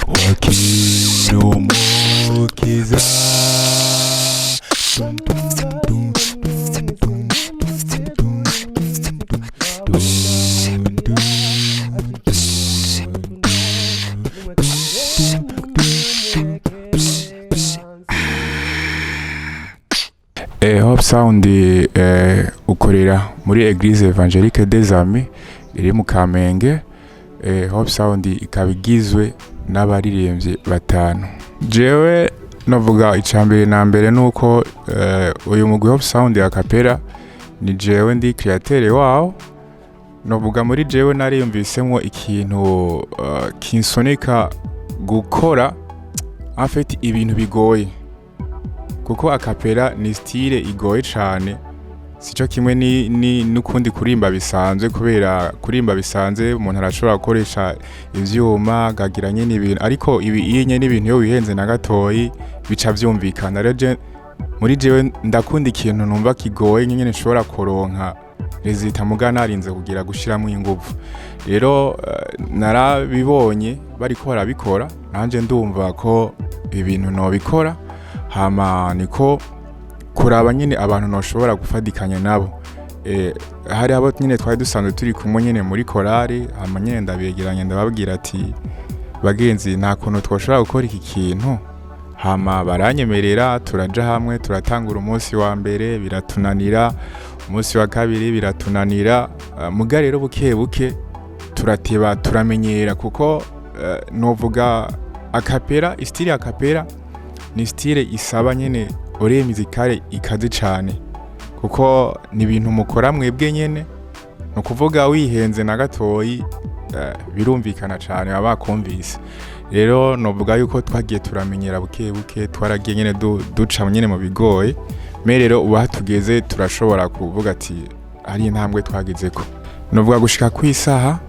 Wakira umukiza. Hope Sound ukorera muri Eglise Evangelique des Amis iri mu Kamenge. Hope Sound ikaba igizwe n'abaririmbyi batanu. Jewe novuga icambere na mbere nuko uyu mugwi Hope Sound a cappella ni jewe ndi créateur wawo. Novuga muri jewe nariyumvisemwo ikintu kinsunika gukora en fait ibintu bigoye, kuko a cappella ni style igoye cane, sico kimwe ni n'ukundi kurimba bisanzwe, kubera kurimba bisanzwe umuntu arashobora gukoresha ivyuma akagira nyene ibintu, ariko ibi iyo nyene ibintu iyo wihenze na gatoyi bica vyumvikana. Rero muri jewe ndakunda ikintu numva kigoye nyene nshobora kuronka résultat muga narinze kugira gushiramwo inguvu. Rero narabibonye bariko barabikora, nanje ndumva ko ibintu nobikora, hama niko kuraba nyine abantu noshobora gufatikanya nabo. Hari abo nyine twari dusanzwe turi kumwe nyine muri korari, hama nyine ndabegeranya, ndababwira ati: "Bagenzi, nta kuntu twoshobora gukora iki kintu?" Hama baranyemerera, turaja hamwe, turatangura. Umunsi wa mbere biratunanira, umunsi wa kabiri biratunanira, muga rero buke buke turateba turamenyera, kuko novuga a cappella, style a cappella ni style isaba nyene oreille musicale ikaze cane, kuko ni ibintu mukora mwebwe nyene. Ni ukuvuga wihenze na gatoyi, birumvikana cane, baba bakumvise. Rero novuga yuko twagiye turamenyera buke buke, twaragiye nyene duca nyene mu bigoye, mais rero ubu aho tugeze turashobora kuvuga ati ari intambwe twagezeko. Novuga gushika kw'isaha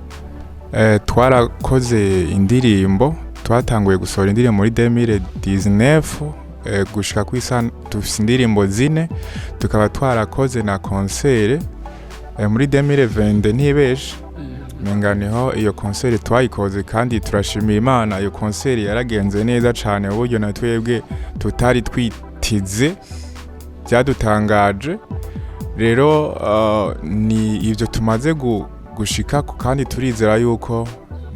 twarakoze indirimbo, twatanguye gusohora indirimbo muri 2019, gushika kw'isaha dufise indirimbo zine, tukaba twarakoze na concert muri 2020, ntibeshe, menga niho iyo concert twayikoze. Kandi turashimira Imana, iyo concert yaragenze neza cane uburyo na twebwe tutari twitize, byadutangaje. Rero ni ivyo tumaze gushikako, kandi turizera yuko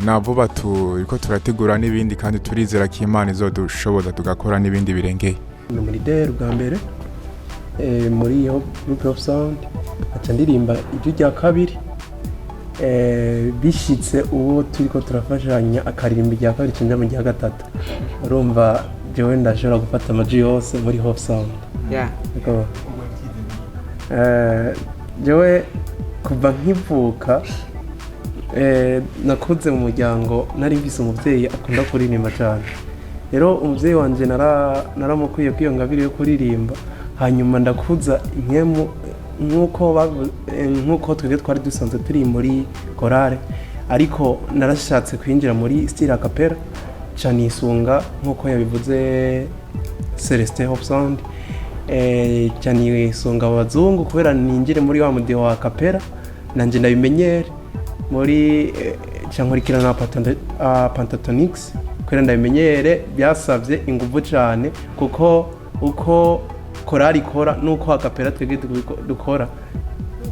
na vuba turiko turategura n'ibindi, kandi turizera ko Imana izodushoboza tugakora n'ibindi birengeye. Ni muri der bwa mbere muri iyo group of sound aca ndirimba ijwi rya kabiri. Bishitse uwo turiko turafashanya akaririmba irya kabiri, cinja mu rya gatatu. Urumva jewe ndashobora gufata amajwi yose muri Hope Sound. Yego. Jewe kuva nkivuka, nakuze mu muryango nari mfise umuvyeyi akunda kuririmba cyane. Rero umuvyeyi wanje naramukwiye ko iyo ngabire yo kuririmba, hanyuma ndakuza impwemu nk'uko twebwe twari dusanzwe turi muri korale, ariko narashatse kwinjira muri style a cappella, ca nisunga nk'uko yabivuze Celestin Hope Sound, ca nisunga abazungu kubera ninjire muri wa mudiho wa cappella nanje ndabimenyere muri ca nkurikirana na Pentatonix kubera ndabimenyere. Byasabye ingufu cyane, kuko uko korali ikora n'uko a cappella twebwe dukora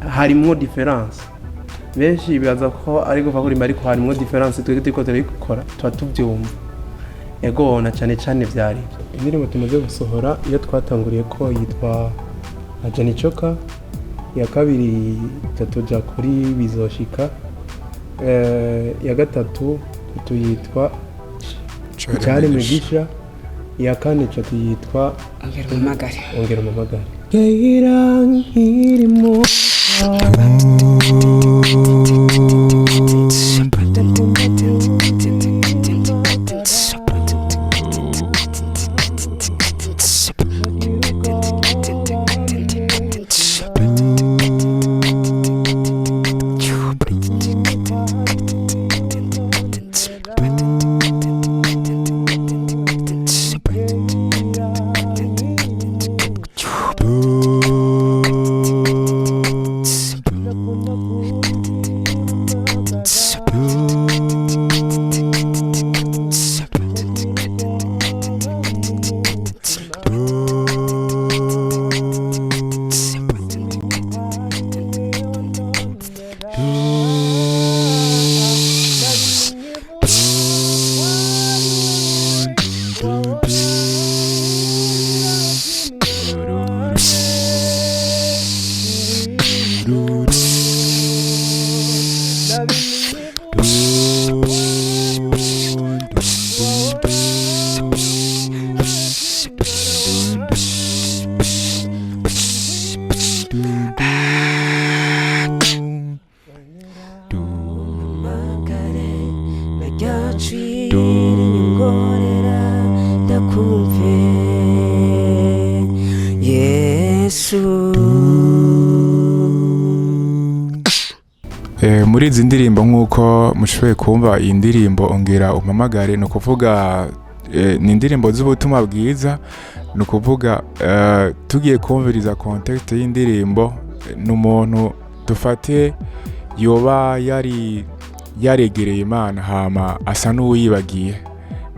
harimwo différence. Benshi bibaza ko ari kuva kuririmba, ariko harimwo différence. Twebwe turiko turabikora tuba tubyumva. Ego, na cyane cyane byari ibyo. Indirimbo tumaze gusohora, iyo twatanguriye ko yitwa Ajanicoka, iya kabiri tuja kuri Bizoshika, iya gatatu tuyitwa Icyaremwe Gisha, iya kane tuyitwa Ongera Umpamagare. Ongera Umpamagare. Kera nkiri muto. Muri izi ndirimbo, nk'uko mushoboye kumva iyi ndirimbo "Ongera Umpamagare", ni ukuvuga ni indirimbo z'ubutumwa bwiza. Ni ukuvuga tugiye kumviriza contexte y'indirimbo, ni umuntu dufate yoba yari yaregereye Imana, hama asa n'uwibagiye.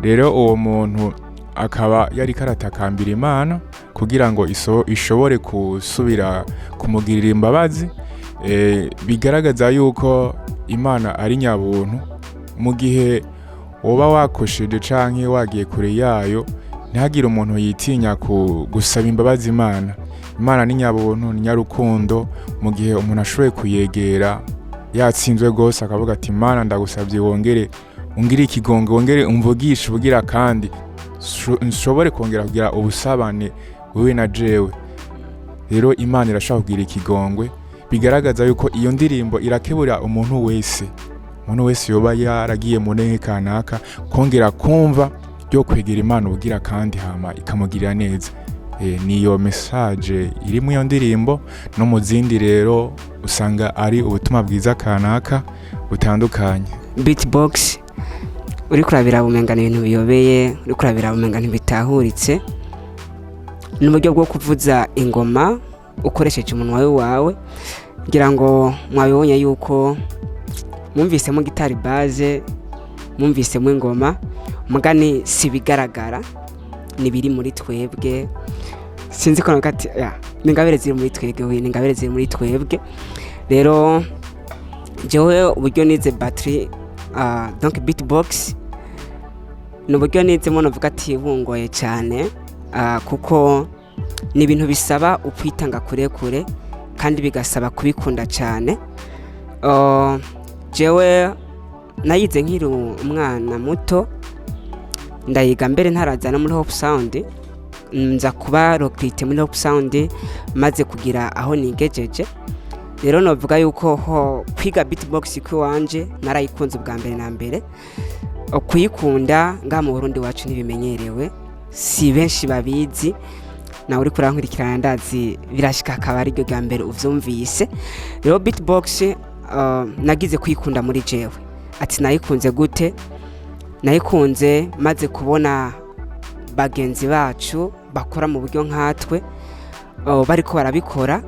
Rero uwo muntu akaba yari karatakambira Imana kugira ngo ishobore gusubira kumugirira imbabazi. Bigaragaza yuko Imana ari nyabuntu. Mu gihe woba wakosheje canke wagiye kure yayo, ntihagire umuntu yitinya gusaba imbabazi Imana. Imana ni nyabuntu, ni nyarukundo. Mu gihe umuntu ashoboye kuyegera yatsinzwe rwose, akavuga ati: "Imana, ndagusabye wongere ungire ikigongo, wongere umvugishe ubugira kandi nshobore kongera kugira ubusabane wewe na jewe", rero Imana irashobora kugira ikigongwe. Bigaragaza yuko iyo ndirimbo irakebura umuntu wese, umuntu wese yoba yaragiye mu ntege kanaka, kongera kumva yo kwegera Imana ubugira kandi, hama ikamugirira neza. Niyo message iri mu iyo ndirimbo. No mu zindi rero usanga ari ubutumwa bwiza kanaka butandukanye. Beatbox uri kurabira umenga ni ibintu biyobeye, uri kurabira umenga ntibitahuritse. Ni uburyo bwo kuvuza ingoma ukoresheje umunwa wawe. Ngira ngo mwabibonye yuko mwumvisemo gitari basse, mwumvisemo ingoma. Mugani si bigaragara, ni biri muri twebwe. Sinzi ko navuga ati ya, ni ingabire ziri muri twebwe, we ni ingabire ziri muri twebwe. Rero jewe uburyo nize batterie, donc beatbox, ni uburyo nizemo navuga ati bungoye cyane, kuko ni ibintu bisaba ukwitanga kurekure kandi bigasaba kubikunda cyane. Jewe nayize nkiri umwana muto, ndayiga mbere ntaraza no muri Hope Sound. Nza kuba recruté muri Hope Sound maze kugira aho nigejeje. Rero novuga yuko ho kwiga beatbox kwiwanje narayikunze ubwa mbere na mbere. Kuyikunda ngaha mu Burundi wacu ntibimenyerewe, si benshi babizi. Nawe uri kurankurikirana, ndazi birashika akaba ariryo rya mbere uvyumvise. Rero beatbox nagize kuyikunda muri jewe. Ati nayikunze gute? Nayikunze maze kubona bagenzi bacu bakora mu buryo nkatwe, bariko barabikora.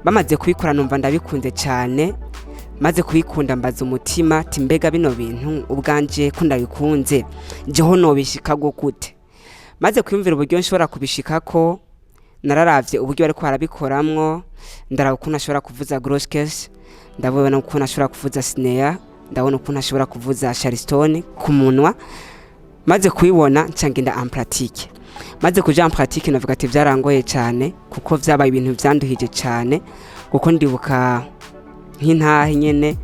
Bamaze kubikora numva ndabikunze cyane. Maze kubikunda mbaza umutima ati: "Mbega bino bintu ubwanje ko ndabikunze, jeho nobishikago gute?" Maze kwiyumvira uburyo nshobora kubishikako, nararavye uburyo bariko barabikoramwo, ndaraba ukuntu ashobora kuvuza grosse caisse, ndabona ukuntu ashobora kuvuza snare, ndabona ukuntu ashobora kuvuza charleston ku munwa. Maze kubibona nca ngenda en pratique. Maze kuja en pratique, navuga ati vyarangoye cyane, kuko vyabaye ibintu vyanduhije cyane, kuko ndibuka nk'intahe nyene,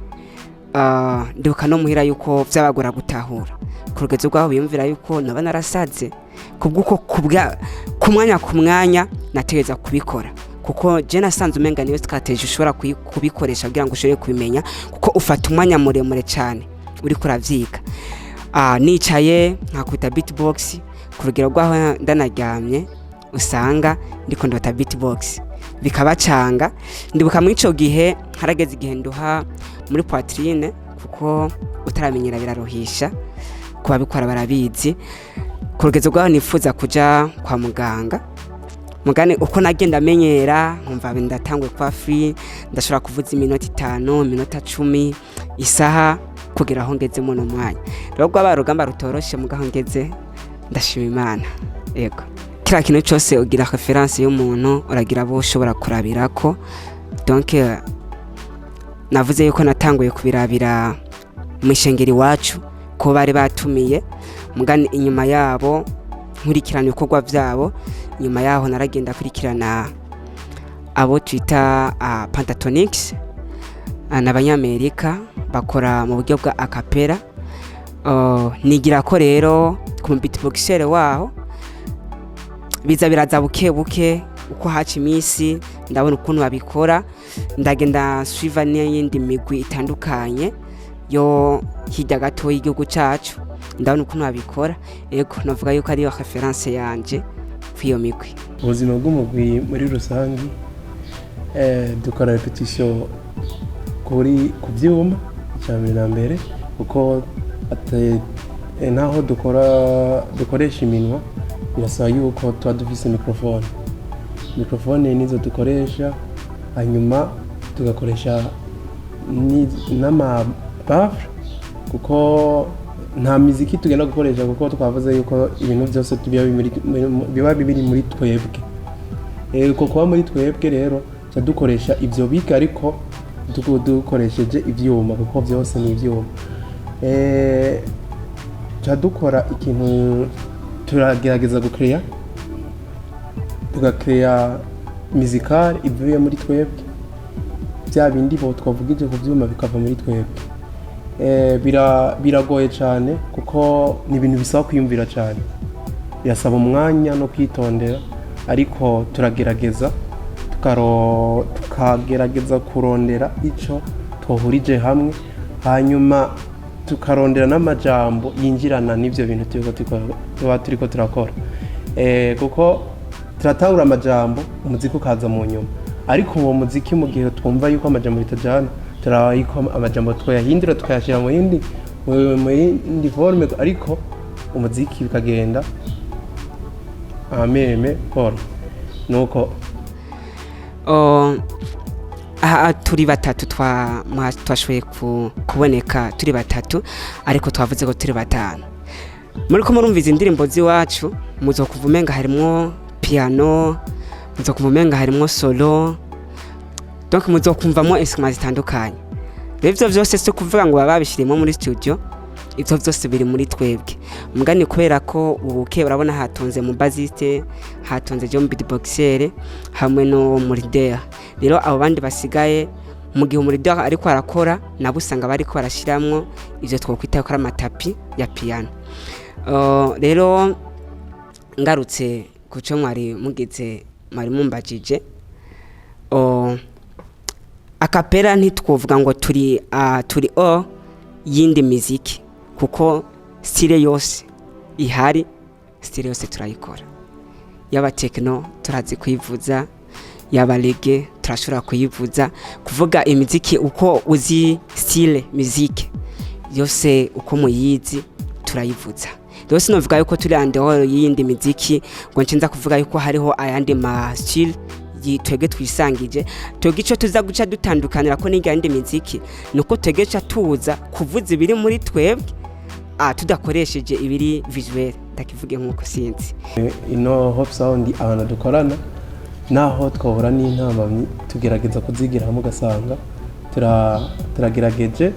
ndibuka no muhira yuko vyabagora gutahura ku rugezo rw'aho biyumvira yuko naba narasaze, kubw'uko kubwa ku mwanya ku mwanya nategereza kubikora, kuko je nasanze umenga niyo stratégie ushobora kubikoresha kugira ngo ushobore kubimenya, kuko ufata umwanya muremure cyane uriko uravyiga. Nicaye nkakubita beatbox ku rugero rw'aho ndanaryamye usanga ndiko ndota beatbox, bikabacanga. Ndibuka muri ico gihe harageze igihe nduha muri poitrine, kuko utaramenyera biraruhisha, ku babikora barabizi, ku rugezo rw'aho nifuza kuja kwa muganga. Mugane uko nagenda amenyera, nkumva ndatanguye kuba free, ndashobora kuvuza iminota 5, iminota 10, isaha, kugera aho ngeze muno mwanya. Rero rwabaye urugamba rutoroshe, mugaho ngeze ndashima Imana. Yego, kiriya kintu cyose ugira référence y'umuntu, uragira abo ushobora kurabirako. Donc navuze yuko natanguye kubirabira mu ishengero iwacu ko bari batumiye. Mugani inyuma yabo nkurikirana ibikorwa byabo. Nyuma yaho naragenda kurikirana abo twita Pentatonix, ni Abanyamerika bakora mu buryo bwa acapella. Nigira ko rero ku beatboxer waho biza biraza buke buke. Uko haca iminsi ndabona ukuntu babikora, ndagenda suiva n'iyindi migwi itandukanye yo hirya gato y'igihugu cyacu, ndabona ukuntu babikora. Ego, navuga yuko ariyo référence yanje kw'iyo migwi. Ubuzima bw'umugwi muri rusange, dukora répétition kuri ku byuma. Icya mbere na mbere, kuko naho dukora dukoresha iminwa, birasaba yuko tuba dufise microphone. Microphone nizo dukoresha, hanyuma tugakoresha n'ama baffle, kuko nta miziki tugenda gukoresha, kuko twavuze yuko ibintu byose biba biri muri twebwe. Uko kuba muri twebwe rero, tuca dukoresha ivyo biga, ariko dukoresheje ivyuma, kuko byose ni ivyuma. Tuca dukora ikintu, turagerageza gukereya, tugakereya musical ivuye muri twebwe, bya bindi bo twavugije ku byuma bikava muri twebwe. Biragoye cyane, kuko ni ibintu bisaba kwiyumvira cyane, birasaba umwanya no kwitondera, ariko turagerageza, tukagerageza kurondera icyo twahurije hamwe, hanyuma tukarondera n'amajambo yinjirana n'ibyo bintu tuba turiko turakora. Kuko turatangura amajambo, umuziki ukaza mu nyuma, ariko uwo muziki, mu gihe twumva yuko amajambo bitajana, turaba yuko amajambo twayahindura, tukayashyira mu yindi forme, ariko umuziki bikagenda ameme forme nuko. Oh, aha turi batatu, twashoboye kuboneka turi batatu, ariko twavuze ko turi batanu. Muri ko murumva izi ndirimbo z'iwacu, muzokuva umenga harimwo piano, muzokumva umenga harimwo solo, donc muzokumvamo instruments zitandukanye. Rero ivyo vyose si kuvuga ngo baba babishirimo muri studio, ivyo vyose biri muri twebwe. Mugani kubera ko ubuke urabona hatonze mu bassiste, hatonze John beatboxer hamwe no muri leader. Rero abo bandi basigaye, mu gihe umu leader ariko arakora, nabo usanga bariko barashiramwo ivyo twokwita ko ari amatapi ya piano. Rero ngarutse ku cyo mwari mugize, mwari mumbajije, a cappella, ntitwovuga ngo turi o yindi miziki, kuko style yose ihari, style yose turayikora. Yaba techno turazi kuyivuza, yaba reggae turashobora kuyivuza. Kuvuga imiziki uko uzi, style musique yose uko muyizi turayivuza. Rero sinovuga yuko turi en dehors y'iyindi miziki, ngo nce nza kuvuga yuko hariho ayandi ma style twebwe twisangije. Twebwe ico tuza guca dutandukanira ko n'iyindi miziki nuko twebwe ca tuza kuvuza ibiri muri twebwe, tudakoresheje ibiri visuel, ndakivuge nkuko sinzi. Ino Hope Sound, abantu dukorana, naho twahura n'intambamyi, tugerageza kuzigira hamwe, ugasanga turagerageje,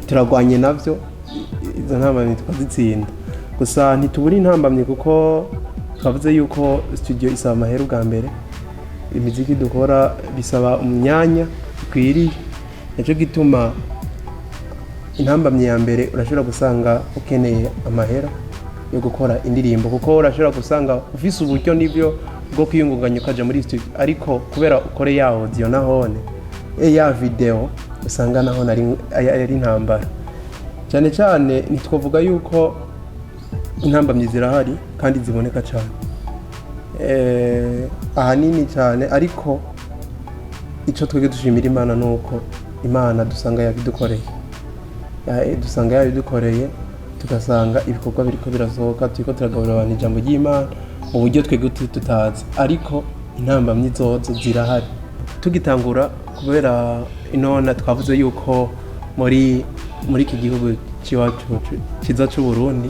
turagwanye navyo, izo ntambamyi tukazitsinda. Gusa ntitubura intambamyi, kuko twavuze yuko studio isaba amahera ubwa mbere, imiziki dukora bisaba umwanya ukwiriye. Nicyo gituma intambamyi ya mbere, urashobora gusanga ukeneye amahera yo gukora indirimbo, kuko urashobora gusanga ufise uburyo n'ibyo bwo kwiyungunganya ukaja muri studio, ariko kubera ukore ya audio nahone ya video, usanga nahone ari intambara cyane cyane. Ntitwavuga yuko intambamyi zirahari kandi ziboneka cyane, ahanini cyane, ariko icyo twebwe dushimira Imana ni uko Imana dusanga yabidukoreye. Dusanga yabidukoreye, tugasanga ibikorwa biriko birasohoka, turiko turagaburira abantu ijambo ry'Imana mu buryo twebwe tutazi, ariko intambamyi zozo zirahari. Tugitangura, kubera inona twavuze yuko muri iki gihugu c'iwacu ciza c'u Burundi,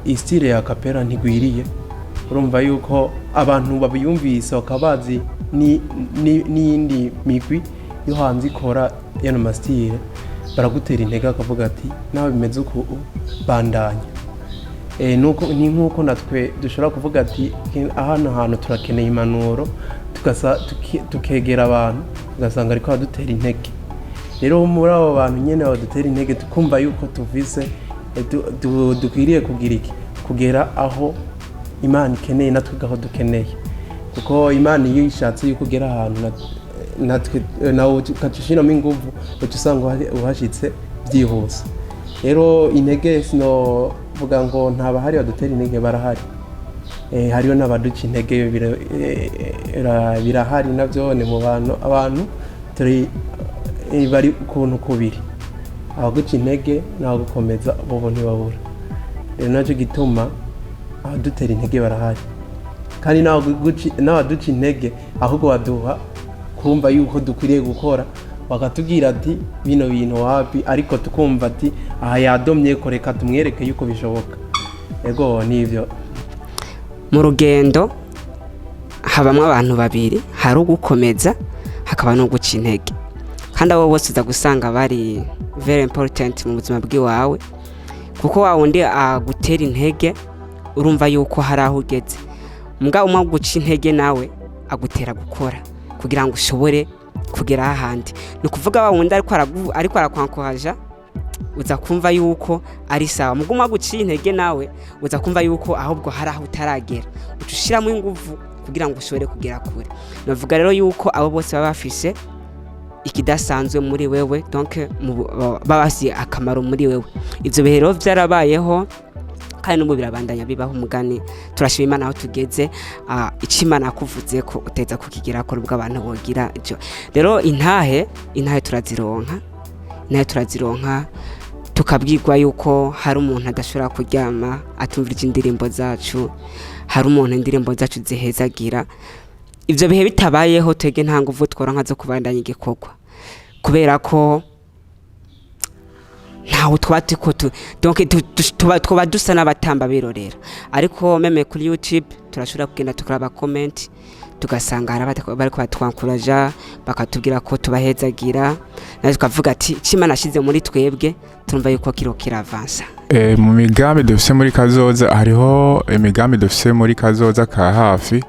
i style ya cappella ntigwiriye. Urumva yuko abantu babiyumvise bakaba bazi n'iyindi migwi yo hanze ikora yano ma style, baragutera intege, bakavuga ati: "Nawe bimeze uku, bandanya." Nuko ni nk'uko natwe dushobora kuvuga ati: "Hano hantu turakeneye impanuro," tukegera abantu, ugasanga ariko badutera intege. Rero muri abo bantu nyene badutera intege, tukumva yuko tuvise dukwiriye kugira iki, kugera aho Imana ikeneye, natwe aho dukeneye, kuko Imana iyo ishatse yuko ugera ahantu, natwe nawe ugaca ushiramo inguvu, uca usanga uhashitse byihuse. Rero intege, sinovuga ngo ntabahari badutera intege, barahari. Hariho n'abaduca intege, birahari navyo ni mu bantu. Abantu turi Bari ukuntu kubiri, abaguca intege n'abagukomeza bobo ntibabura. Rero nacyo gituma abadutera intege barahari, kandi n'abaduca intege ahubwo baduha kumva yuko dukwiriye gukora, bakatubwira ati bino bintu wapi, ariko tukumva ati aha yadomye ko, reka tumwereke yuko bishoboka. Ego, nivyo. Mu rugendo habamwo abantu babiri: hari ugukomeza, hakaba n'uguca intege, kandi abo bose uza gusanga bari very important mu buzima bw'iwawe, kuko wa wundi agutera intege urumva yuko hari aho ugeze, mbwa umwe aguca intege nawe agutera gukora kugira ngo ushobore kugera ahandi. Ni ukuvuga wa wundi ariko arakwankoraja, uza kumva yuko ari sawa, mugo umwe aguciye intege nawe uza kumva yuko ahubwo hari aho utaragera, uca ushiramo inguvu kugira ngo ushobore kugera kure. Navuga rero yuko abo bose baba bafise ikidasanzwe muri wewe, donc baba bafise akamaro muri wewe. Ivyo bihe rero vyarabayeho, kandi n'ubu birabandanya bibaho. Umugani turashima Imana aho tugeze. Ico Imana yakuvuze ko uteza kukigerako, nubwo abantu bogira ivyo. Rero intahe turazironka, intahe turazironka, tukabwirwa yuko hari umuntu adashobora kuryama atumvirije indirimbo zacu, hari umuntu indirimbo zacu zihezagira. Ivyo bihe bitabayeho, twebwe nta nguvu tworonka zo kubandanya igikorwa, kubera ko ntawe twaba turiko donc tuba dusa n'abatamba birorera. Ariko même kuri YouTube turashobora kugenda tukaraba comment, tugasanga hari bariko batwankuraja, bakatubwira ko tubahezagira, natwe tukavuga ati icyo Imana ashize muri twebwe turumva yuko kiro kiravansa. Mu migambi dufise muri kazoza, hariho imigambi dufise muri kazoza ka hafi.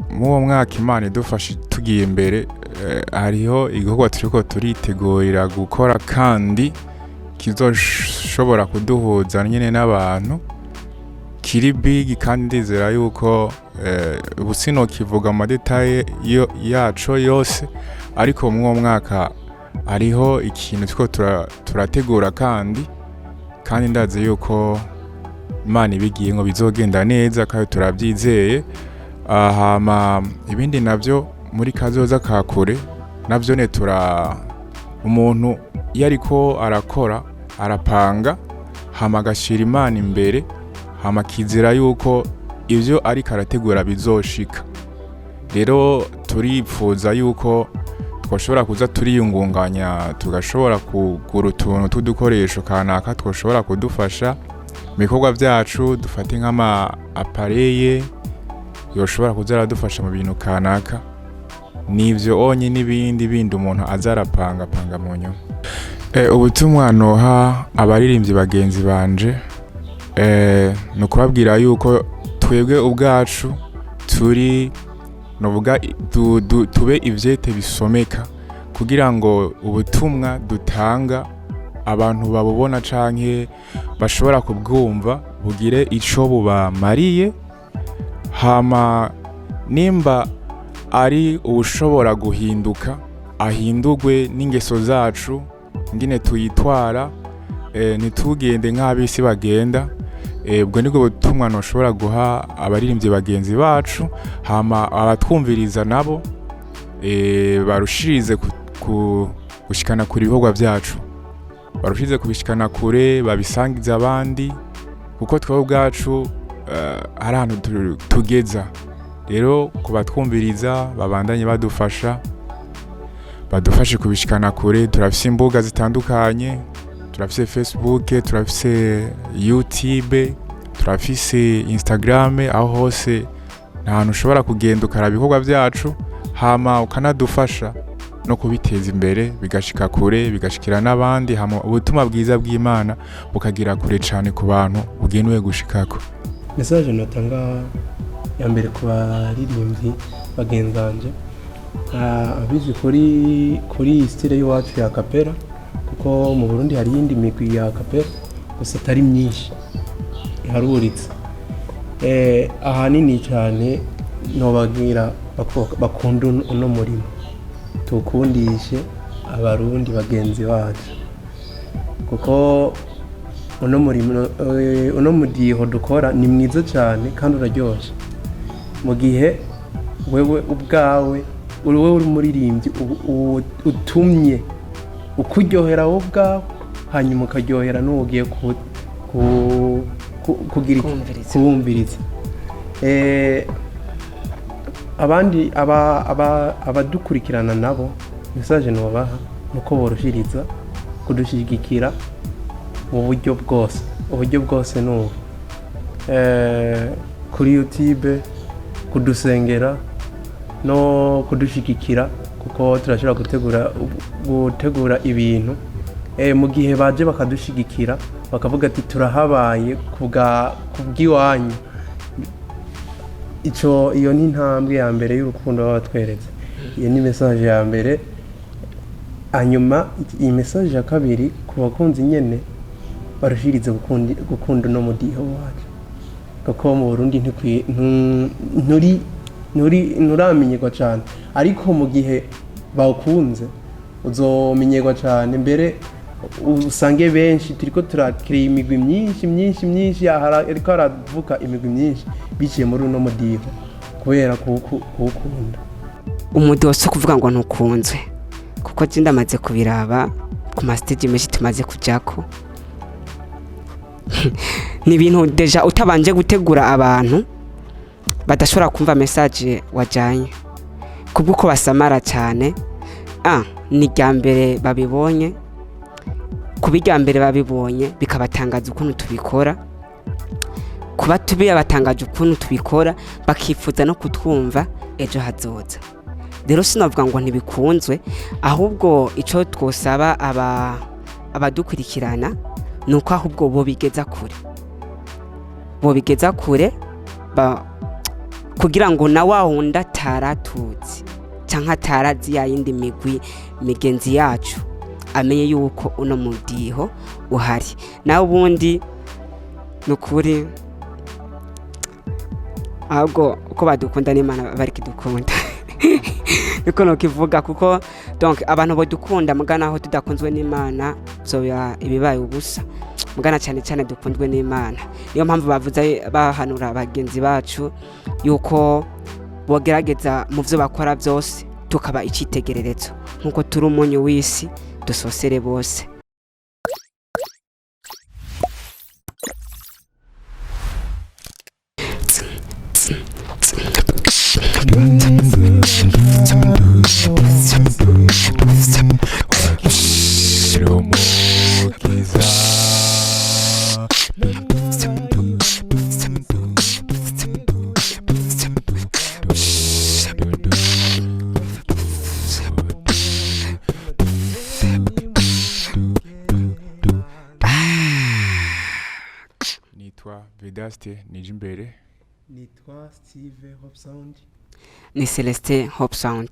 Muri uwo mwaka Imana idufashe tugiye imbere, hariho igikorwa turiko turitegurira gukora kandi kizoshobora kuduhuza nyine n'abantu, kiri big, kandi ndizera yuko ubu sinokivuga mu ma détails yaco yose, ariko muri uwo mwaka hariho ikintu turiko turategura, kandi ndazi yuko Imana ibigiye ngo bizogenda neza, kandi turabyizeye. Hama ibindi navyo muri kazoza ka kure navyo ne tura umuntu iyo ariko arakora arapanga, hama agashira Imana imbere, hama akizera yuko ivyo ariko arategura bizoshika. Rero turipfuza yuko twashobora kuza turiyungunganya, tugashobora kugura utuntu tw'udukoresho kanaka twoshobora kudufasha mu bikorwa byacu, dufate nk'ama appareils yoshobora kuza aradufasha mu bintu kanaka. Nivyo onye n'ibindi bindi umuntu aza arapanga panga mu nyuma. Ubutumwa noha abaririmbyi bagenzi banje, ni ukubabwira yuko twebwe ubwacu turi novuga tube ivyete bisomeka, kugira ngo ubutumwa dutanga abantu babubona canke bashobora kubwumva bugire ico bubamariye. Hama nimba ari uwushobora guhinduka, ahindurwe n'ingeso zacu ngene tuyitwara, ntitugende nk'abisi bagenda. Ubwo nibwo butumwa noshobora guha abaririmbyi bagenzi bacu. Hama abatwumviriza nabo barushirize gushikana kure ibikorwa byacu, barushirize kubishikana kure, babisangiza abandi, kuko twebwe ubwacu hari ahantu tugeza. Rero kubatwumviriza babandanye badufasha, badufashe kubishikana kure. Turafise imbuga zitandukanye: turafise Facebook, turafise YouTube, turafise Instagram. Aho hose nta hantu ushobora kugenda ukaraba ibikorwa byacu, hama ukanadufasha no kubiteza imbere, bigashika kure, bigashikira n'abandi, hama ubutumwa bwiza bw'Imana bukagira kure cane ku bantu bugenewe gushikako. Message notanga ya mbere ku baririmbyi bagenzi banje, abizi kuri iyi style y'iwacu ya a cappella, kuko mu Burundi hari iyindi migwi ya a cappella gusa atari myinshi, iharuritse. Ahanini cyane nobabwira bakunda uno murimo, tuwukundishe Abarundi bagenzi bacu, kuko uno murimo, uno mudiho dukora ni mwiza cyane kandi uraryoshe mu gihe wewe ubwawe. Wowe uri umuririmbyi, utumye ukuryohera wowe ubwawe, hanyuma ukaryohera n'uwo ugiye kugira iki? Kumviriza. Kubumviriza. Abandi abadukurikirana nabo, message nobaha nuko boroshiriza kudushigikira mu buryo bwose. Uburyo bwose ni ubu: kuri YouTube, kudusengera no kudushigikira, kuko turashobora gutegura ibintu. Mu gihe baje bakadushigikira, bakavuga ati: "Turahabaye kubw'iwanyu," ico iyo ni intambwe ya mbere y'urukundo baba batweretse. Iyo ni message ya mbere. Hanyuma iyi message ya kabiri ku bakunzi nyene, barushirize gukunda uno mudiho wacu, kuko mu Burundi nturi nturi nturamenyerwa cyane, ariko mu gihe bawukunze uzomenyerwa cyane. Mbere usange benshi turiko turakira imigwi myinshi myinshi myinshi, ariko haravuka imigwi myinshi biciye muri uno mudiho kubera kuwukunda. Umudiho si ukuvuga ngo ntukunzwe, kuko je ndamaze kubiraba ku ma stage menshi tumaze kujako. Ni ibintu déjà utabanje gutegura, abantu badashobora kumva message wajanye, kubw'uko basamara cyane. Ni irya mbere babibonye, kuba irya mbere babibonye bikabatangaza ukuntu tubikora, kuba tubibatangaje ukuntu tubikora, bakifuza no kutwumva ejo hazoza. Rero sinavuga ngo ntibikunzwe, ahubwo icyo twosaba abadukurikirana ni uko ahubwo bo bigeza kure, bo bigeza kure kugira ngo na wa wundi ataratutse cyangwa atarazi ya yindi migwi migenzi yacu amenye yuko uno mudiho uhari. Nawe ubundi ni ukuri, ahubwo uko badukunda n'Imana bari kidukunda, niko nokivuga, kuko donc abantu bodukunda mugana aho tudakunzwe n'Imana zoba ibibaye ubusa. Mugana cyane cyane dukundwe n'Imana. Niyo mpamvu bavuze, bahanura bagenzi bacu yuko bogerageza mu byo bakora byose, tukaba icyitegererezo nk'uko turi umunyu w'isi, dusosere bose. Wakira umukiza. Nitwa Vedaste Nijimbere. Nitwa Steve Hope Sound. Ni Celestin Hope Sound.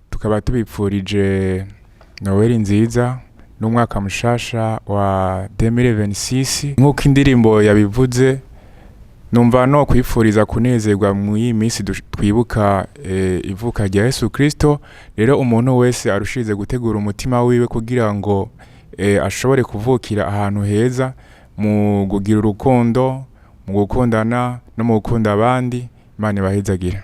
Tukaba tubipfurije Noweli nziza n'umwaka mushasha wa 2026. Nk'uko indirimbo yabivuze, numva no kwifuriza kunezerwa mu iyi minsi twibuka ivuka rya Yesu Kristo. Rero umuntu wese arushirize gutegura umutima wiwe kugira ngo ashobore kuvukira ahantu heza, mu kugira urukundo, mu gukundana no mu gukunda abandi. Imana ibahezagire.